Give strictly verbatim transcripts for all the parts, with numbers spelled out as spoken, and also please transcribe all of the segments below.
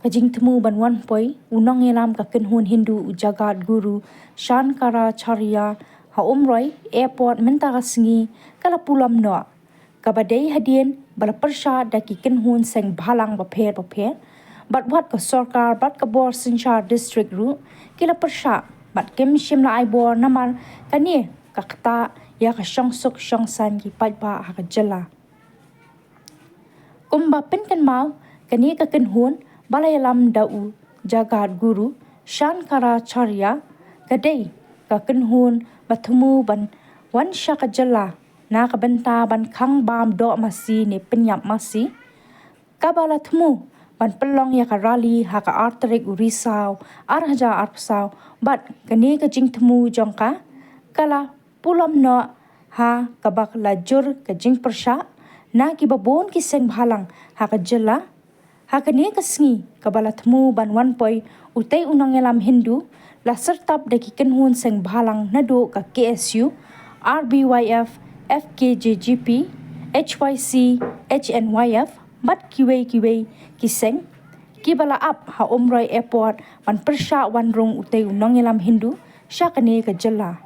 Ka jingthmu ban wan poi u nongïalam ka kynhun Hindu u Jagat Guru Shankaracharya ha Umroi Airport mynta ka sngi ka la pulom noh. Kaba dei hadien ba la pyrshah da ki kynhun seng bhalang bapher bapher, bad wat ka sorkar bad ka bor synshar district ruh ki la pyrshah bad kim shym la ai bor namar kane ka ktah ïa ka shongsuk shongsaiñ ki paidbah ha ka jylla. Kumba pynkynmaw, kane ka kynhun ba la ïalam da u Jagat Guru Shankaracharya ka dei ka kynhun ba thmu ban wan sha ka jylla na ka bynta ban khang bam doh masi ne pynïap masi. Kaba la thmu ban pynlong ïa ka rally ha ka ar tarik u Risaw ar hajar arphew saw, bad kane ka jingthmu jong ka ka la pulom noh ha kaba la jur ka jingpyrshah na kiba bun ki seng bhalang ha ka jylla. Ha kane ka sngi kaba la thmu ban wan poi utei u nongïalam Hindu, la syrtap da ki kynhun seng bhalang naduh ka K S U, R B Y F, F K J G P, H Y C, H N Y F bad kiwei kiwei ki seng, kiba la ap ha Umroi Airport ban pyrshah wan rung utei u nongïalam Hindu sha kane ka jylla.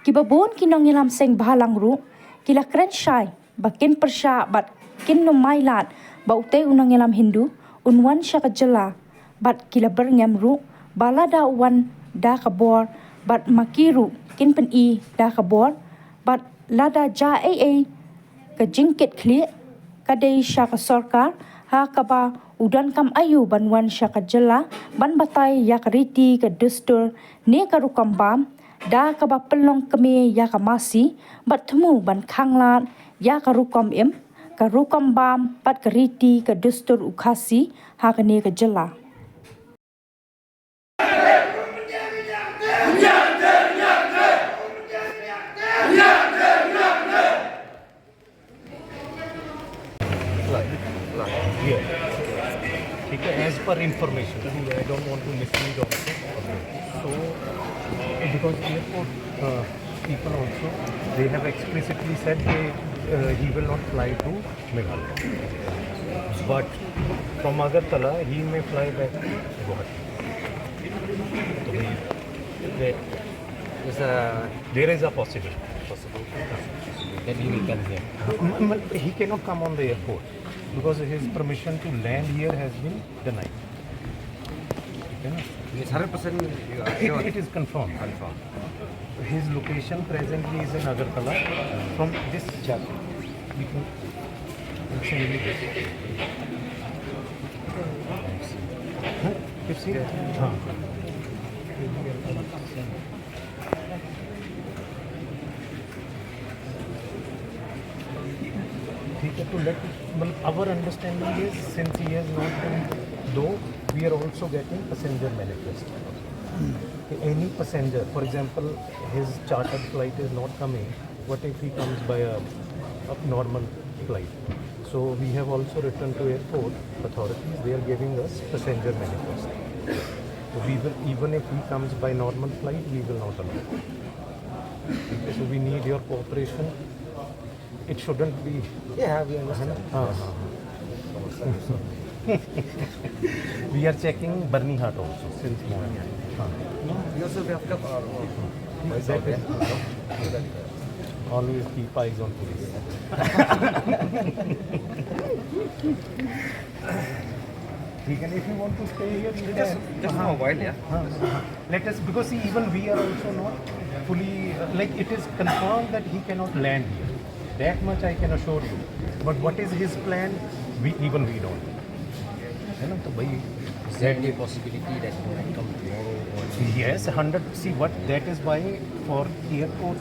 Kiba bun ki nongïalam seng bhalang ruh ki la kren shai ba kin pyrshah bad kin ym ailad ba utei u nongïalam Hindu un wan sha ka jylla, bad ki la byrngem ruh ba lada u wan da ka bor bad ma ki ruh kin pyni da ka bor, bad lada jia ei ei ka jingkitkhlieh, ka dei sha ka sorkar ha kaba u donkam aïu ban wan sha ka jylla ban batai ïa ka riti ka dustur ne ka rukom bam, da kaba pynlong kmie ïa ka masi bad thmu ban khanglad ïa ka rukom im, ka rukom bam bad ka riti ka dustur u Khasi ha kane ka jylla. Like, like, yeah. Okay, as per information, I don't want to mislead also. So, because airport uh, people also, they have explicitly said they, uh, he will not fly to Meghalaya. But from Agartala, he may fly back to Guwahati. So, there, there is a possibility. Possibility. Then he will come here. He cannot come on the airport because his permission to land here has been denied. Okay, na? It's hundred percent, uh, sure. It, it is confirmed. Confirmed. His location presently is in Agartala. From this chart, we can send you this. Huh? You see? Huh. ठीक है, तो let, मतलब, our understanding is, since he has not been, though we are also getting passenger manifest. Any passenger, for example, his chartered flight is not coming, what if he comes by a, a normal flight? So we have also written to airport authorities, they are giving us passenger manifest. So we will, even if he comes by normal flight, we will not allow. So we need your cooperation. It shouldn't be. Yeah, we understand. हाँ, हाँ, हाँ। We are checking Byrnihat also since morning. हाँ। We also have kept our own. That is, always keep eyes on police. ठीक है, if you want to stay here, you can. Just, just for a while, yeah. हाँ, हाँ। Let us, because see, even we are also not fully, uh, like, it is confirmed that he cannot land here. That much I can assure you. But what is his plan, we, even we don't know. है ना, तो भाई, is there any possibility that he might come tomorrow or? Yes, hundred. See, what, that is why for airport,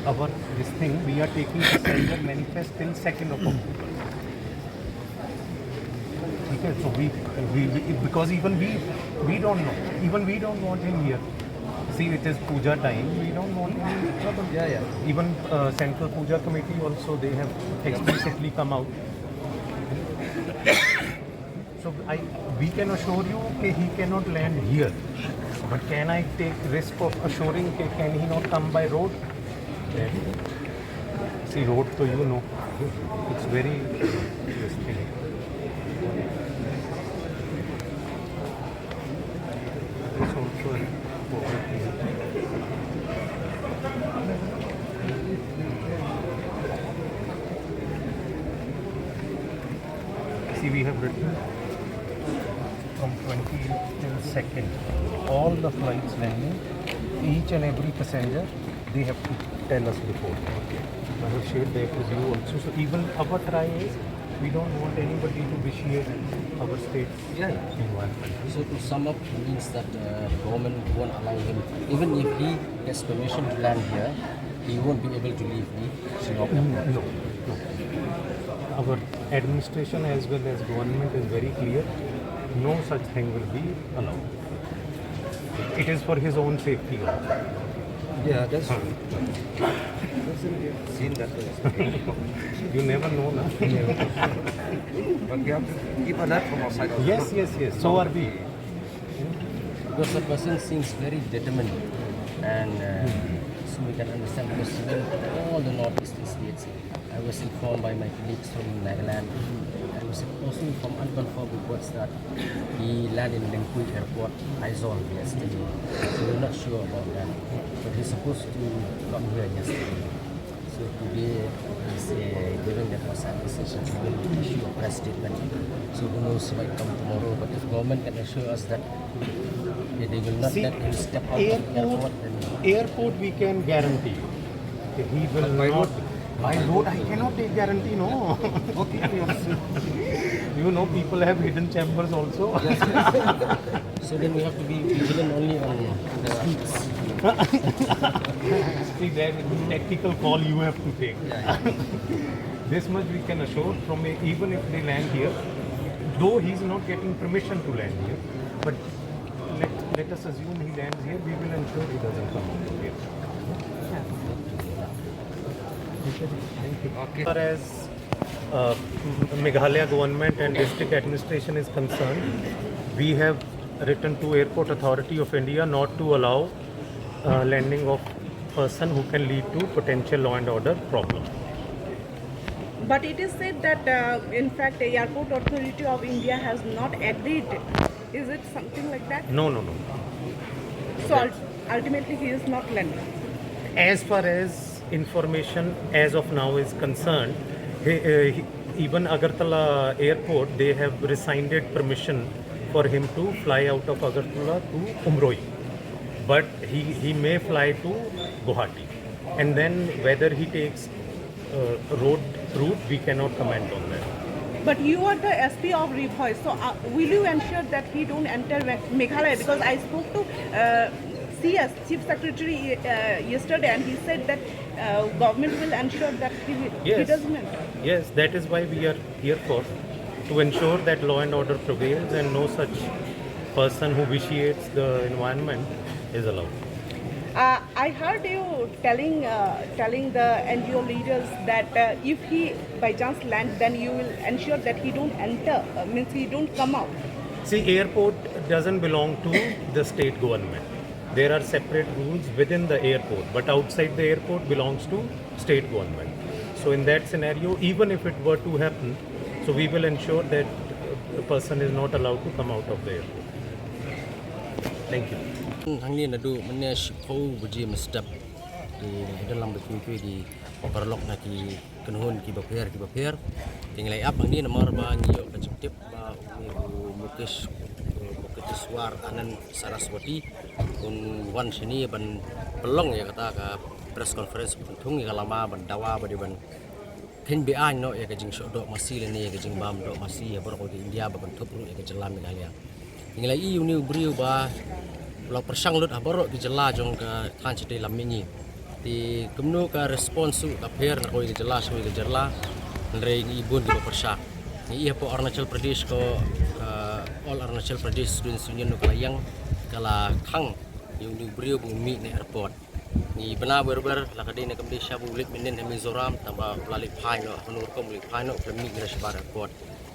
our this thing, we are taking passenger manifest till second of October. ठीक है, so we, we, we, because even we, we don't know, even we don't want him here. See, it is puja time, we don't want any trouble. Yeah, yeah. Even, uh, Central Puja Committee also, they have explicitly come out. So I, we can assure you that he cannot land here. But can I take risk of assuring that can he not come by road? See, road to, you know, it's very, this thing. We have written from twenty till second. All the flights landing, each and every passenger, they have to tell us before. I have shared that with you also. So even our try is, we don't want anybody to vitiate our state's Yeah, yeah. environment. So to sum up, means that uh, the government won't allow him. Even if he gets permission to land here, he won't be able to leave the Shillong airport. No, no. Our administration as well as government is very clear. No such thing will be allowed. It is for his own safety also. Yeah, that's true. Seen that way. You never know, na? But we have to keep alert from our side also. Yes, yes, yes. So are we. Because the person seems very determined, and uh, so we can understand, because even all the northeastern states, I was informed by my colleagues from Nagaland. I was also informed unconfirmed reports that he landed in Lengpui Airport, Aizawl, yesterday. So we're not sure about that. But he's supposed to come here yesterday. So today is uh, during the press conversation, he will issue a press statement. So who knows, might come tomorrow. But if government can assure us that uh, they will not See, let him step out of the airport, airport, then airport we can guarantee. He will But by not. Road, by road, I cannot take guarantee, no. Okay, yes. You know, people have hidden chambers also. Yes, yes. So then we have to be vigilant only on the streets. See, there is a tactical call you have to take. Yeah, yeah. This much we can assure from a, even if they land here, though he is not getting permission to land here, but let, let us assume he lands here, we will ensure he doesn't come out of here. Thank you. Okay. As far as uh, Meghalaya government and district administration is concerned, we have written to Airport Authority of India not to allow uh, landing of person who can lead to potential law and order problem. But it is said that, uh, in fact, the Airport Authority of India has not agreed. Is it something like that? No, no, no. So ul- ultimately, he is not landing. As far as information as of now is concerned, he, uh, he, even Agartala airport, they have rescinded permission for him to fly out of Agartala to Umroi. But he, he may fly to Guwahati. And then whether he takes uh, road route, we cannot comment on that. But you are the S P of Ri Bhoi, so uh, will you ensure that he don't enter Me- Meghalaya? Because I spoke to uh, C S, Chief Secretary, uh, yesterday, and he said that uh, government will ensure that he, he Yes. doesn't enter. Yes, that is why we are here for, to ensure that law and order prevails and no such person who vitiates the environment is allowed. Uh, I heard you telling uh, telling the N G O leaders that uh, if he by chance land, then you will ensure that he don't enter, uh, means he don't come out. See, airport doesn't belong to the state government. There are separate rules within the airport, but outside the airport belongs to state government. So in that scenario, even if it were to happen, so we will ensure that uh, the person is not allowed to come out of the airport. Thank you. Hangne naduh mynne shiphew baje mynstep. Te da lam ba tui tui di paralok na ki kynhun kiba pher kiba pher. Te ngi la ïap hangne namar ba ngi ïoh ka jingtip ba une u Mukesh, u Muketeshwar Anand Saraswati un wan shane ban pynlong ïa kata ka press conference, ban thung ïa ka lama ban dawa ba dei ban khein be-aiñ noh ïa ka jingshoh doh masi lane ïa ka jingbam doh masi ha baroh ka India, ba kynthup ruh ïa ka jylla Meghalaya. Ngi la ïohi une u briew ba u la pyrshang lut ha baroh ki jylla jong ka thaiñ shatei lam mihngi. Te kumno ka response ruh ka pher na kawei ka jylla sha kawei ka jylla. Hynrei ngi i bun kiba pyrshah. Ngi i hapoh Arunachal Pradesh, ko, uh, All Arunachal Pradesh Students' Union, ka la ïeng, ka la khang ïa une u briew ba un mih na airport. Ngi bna wer wer, la ka dei na ka Malaysia ba u leit mynnin ha Mizoram, tangba u la leit phai noh, ha kano rukom u leit phai noh, u la mih na shabar airport.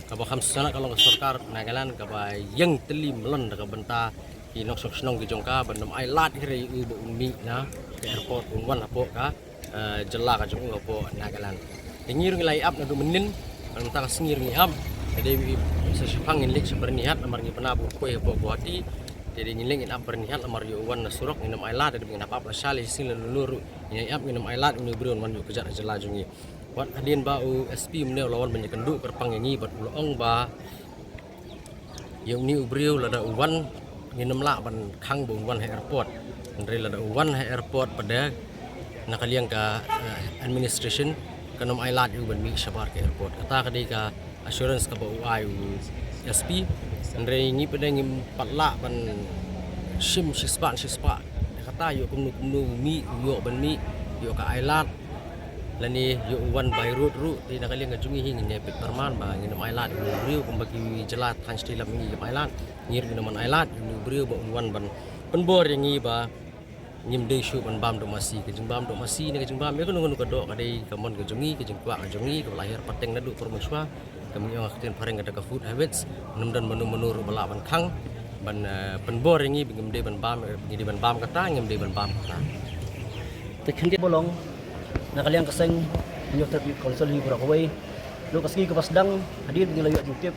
Kaba kham sngewtynnat ka long ka sorkar Nagaland kaba ïeng tylli mlien da ka bynta ki nongshong shnong ki jong ka, ban ym ailad hi re ïa u ba un mih na ka airport, un wan hapoh ka, eh, jylla ka jong u hapoh Nagaland. Te ngi ruh ngi la ïap naduh mynnin, mynta ka sngi ruh ngi ïap, te dei sa shiphang ngin leit sha Byrnihat, namar ngi bna ba u poi hapoh Guwahati, te dei ngin leit ngin ap Byrnihat, namar ïa u wan na surok, ngin ym ailad, te dei ngin hap ap lashai, lashai shisien la lulur ruh, ngin ïap, ngin ym ailad, une u briew un wan ïuh kjat ha jylla jong ngi. Bad hadien ba u S P mynne u la wan ban ïakynduh kyrpang ïa ngi bad u la ong ba ïa une u briew lada u wan ngin ym lah ban khang ba un wan ha airport. Hynrei lada u wan ha airport pat de na ka liang ka eh, administration kan ym ailad ïa u ban mih shabar ka airport. Kata ka dei ka assurance kaba u ai u S P. Hynrei ngi pat de ngim pat lah ban shim shispah shispah. Kata ïoh kumno kumno u mih u ïoh ban mih ïoh ka ailad lane ïoh u wan by road ruh. Te na ka liang ka jong ngi hi ngin ïa peit pyrman ba ngin ym ailad ïa une u briew kumba ki jylla thaiñ shatei lem ngi ngim ailad. Ngi ruh ngin ym ailad ïa une u briew ba un wan ban pynbor ïa ngi ba ngim dei shuh ban bam doh masi. Ka jingbam doh masi ne ka jingbam ïa kano kano ka doh ka dei ka mon ka jong ngi, ka jingkwah ka jong ngi kaba la hiar pateng naduh por mynshuwa. Ka mih ong ha ka ktien phareng kata ka food habits. Ngim don mano mano ruh ba lah ban khang ban eh, pynbor ïa ngi ba ngim dei ban bam, eh, ngi dei ban bam kata, ngim dei ban bam kata. Te khyndiat ba long na ka liang ka seng Hynñiewtrep Youth Council hi baroh kawei. Naduh ka sngi kaba sdang hadien ba ngi la ïoh jingtip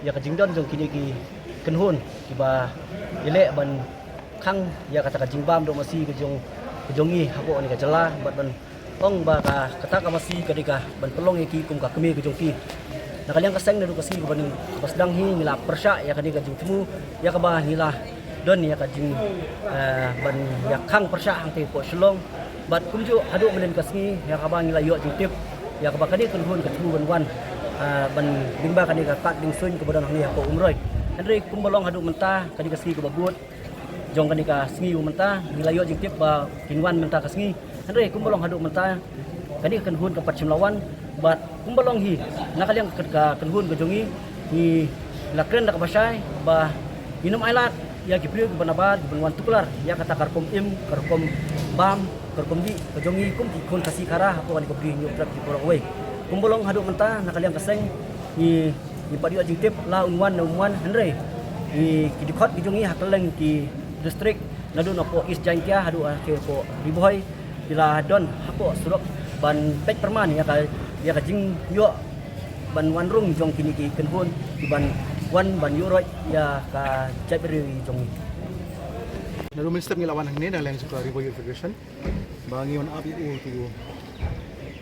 ïa ka jingdon jong kine ki kynhun kiba ïaleh ban khang ïa kata ka jingbam doh masi ka jong ka jong ngi hapoh kane ka jylla bad ban ong ba ka kata ka masi ka dei ka ban pynlong ïa ki kum ka kmie ka jong ki. Na ka liang ka seng naduh ka sngi kaba sdang hi ngi la pyrshah ïa kane ka jingthmu ïa kaba ngi la don ïa ka jing eh, ban ïa khang pyrshah hangtei hapoh Shillong. Bad kumjuh haduh mynnin ka sngi ïa kaba ngi la ïoh jingtip ïa kaba kane ka kynhun ka thmu ban wan eh, ban lyngba kane ka kad dieng suiñ kaba don hangne hapoh Umroi. Hynrei kumba long haduh mynta kane ka sngi kaba bud jong kane ka sngi u mynta ngi la ïoh jingtip ba kin wan mynta ka sngi. Hynrei kumba long haduh mynta kane ka kynhun kam pat shym la wan bad kumba long hi na ka liang ka kynhun ka jong ngi ngi la kren da kaba shai ba ngin ym ailad ïa ki briew kiba nabar kiban wan tuklar ïa kata ka rukom im ka rukom bam ka rukom dih ka jong ngi kum ki khun Khasi Khara hapoh kane ka Ri Hynñiewtrep hi baroh kawei. Kumba long haduh mynta na ka liang ka seng ngi ngi pat ïoh jingtip la un wan ne um wan hynrei ngi ki dkhot ki jong ngi ha kylleng ki district naduh napoh East Jaiñtia haduh ha ki poh Ri Bhoi ki la don hapoh surok ban peit pyrman ïa ka ïa ka jingïoh ban wan rung jong kine ki kynhun kiban wan ban ïuh roit ïa ka jaitbynriew jong ngi. Naduh mynstep ngi la wan hangne na liang jong ka Ri Bhoi Youth Federation ba ngi wan ap ïa u tu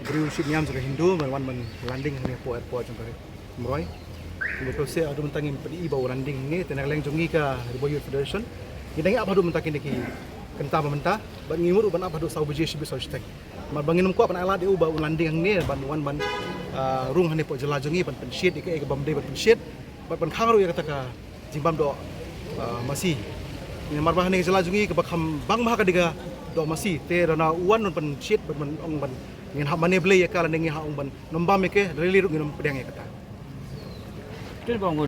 briew shit niam jong ka Hindu ban wan ban landing hangne hapoh airport jong ka Umroi. Ngi ba pynse haduh mynta ngim pat i ba u landing hangne te na liang jong ngi ka Ri Bhoi Youth Federation ngi dang ïa ap haduh mynta kine ki kynta ba mynta bad ngi mut ruh ban ap haduh saw baje shibit saw shiteng. Namar ba ngin ym kwah ban ailad ïa u ba u landing hangne ban wan ban ah, rung hangne hapoh jylla jong ngi ban pynshit ïa kaei kaba ym dei ban pynshit bad ban khang ruh ïa kata ka jingbam doh ah, masi. Namar ba hangne ka jylla jong ngi kaba kham bang bha ka dei ka doh masi te lada u wan ban pynshit bad ban ong ban ngin hap mane blei ïa ka lane ngin hap ong ban nym bam ïa ka lei lei ruh ngin ym pdiang ïa kata. Te ba ngi